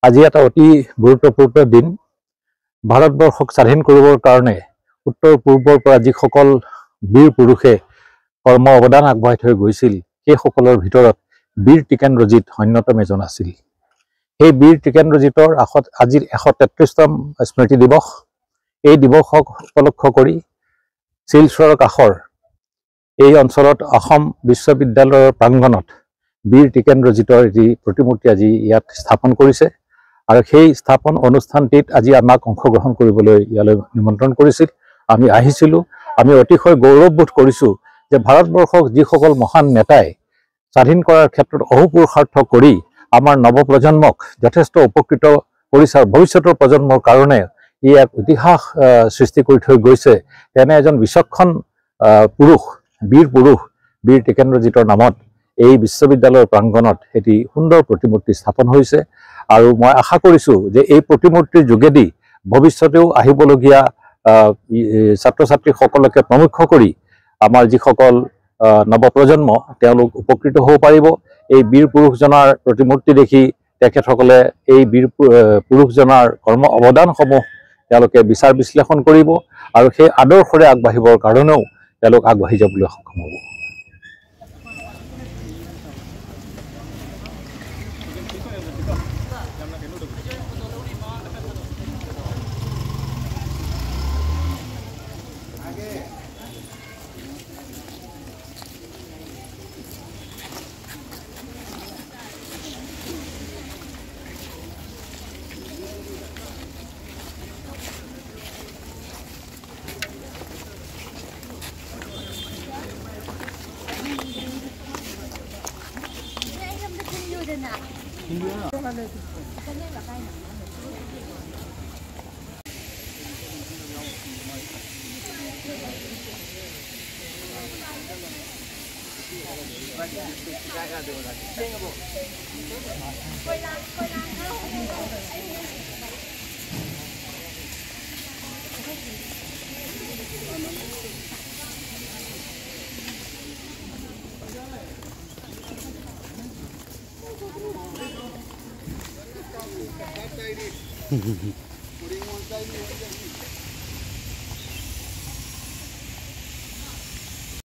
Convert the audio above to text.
আজি এটা অতি গুৰুত্বপূৰ্ণ দিন। ভাৰতবৰ্ষক স্বাধীন কৰিবৰ কাৰণে উত্তৰ পূৰ্বৰ পৰা যিসকল বীৰ পুৰুষে কৰ্ম অৱদান আগবঢ়াই থৈ গৈছিল, সেইসকলৰ ভিতৰত বীৰ টিকেন্দ্ৰজিৎ অন্যতম এজন আছিল। সেই বীৰ টিকেন্দ্ৰজিতৰ আজিৰ 133তম স্মৃতি দিৱস। এই দিৱসক উপলক্ষ কৰি শিলচৰৰ কাষৰ এই অঞ্চলত অসম বিশ্ববিদ্যালয়ৰ প্ৰাংগণত বীৰ টিকেন্দ্ৰজিতৰ এটি প্ৰতিমূৰ্তি আজি ইয়াত স্থাপন কৰিছে আৰু সেই স্থাপন অনুষ্ঠানটিত আজি আমাক অংশগ্ৰহণ কৰিবলৈ ইয়ালৈ নিমন্ত্ৰণ কৰিছিল। আমি আহিছিলোঁ। আমি অতিশয় গৌৰৱবোধ কৰিছোঁ যে ভাৰতবৰ্ষক যিসকল মহান নেতাই স্বাধীন কৰাৰ ক্ষেত্ৰত অহোপুৰুষাৰ্থ কৰি আমাৰ নৱপ্ৰজন্মক যথেষ্ট উপকৃত কৰিছে আৰু ভৱিষ্যতৰ প্ৰজন্মৰ কাৰণে ই এক ইতিহাস সৃষ্টি কৰি থৈ গৈছে, তেনে এজন বিচক্ষণ পুৰুষ, বীৰ পুৰুষ বীৰ টিকেন্দ্ৰজিতৰ নামত এই বিশ্ববিদ্যালয়ৰ প্ৰাংগণত এটি সুন্দৰ প্ৰতিমূৰ্তি স্থাপন হৈছে। আৰু মই আশা কৰিছোঁ যে এই প্ৰতিমূৰ্তিৰ যোগেদি ভৱিষ্যতেও আহিবলগীয়া ছাত্ৰ ছাত্ৰীসকলকে প্ৰমুখ্য কৰি আমাৰ যিসকল নৱপ্ৰজন্ম, তেওঁলোক উপকৃত হ'ব পাৰিব। এই বীৰ পুৰুষজনাৰ প্ৰতিমূৰ্তি দেখি তেখেতসকলে এই বীৰ পুৰুষজনাৰ কৰ্ম অৱদানসমূহ তেওঁলোকে বিচাৰ বিশ্লেষণ কৰিব আৰু সেই আদৰ্শৰে আগবাঢ়িবৰ কাৰণেও তেওঁলোক আগবাঢ়ি যাবলৈ সক্ষম হ'ব।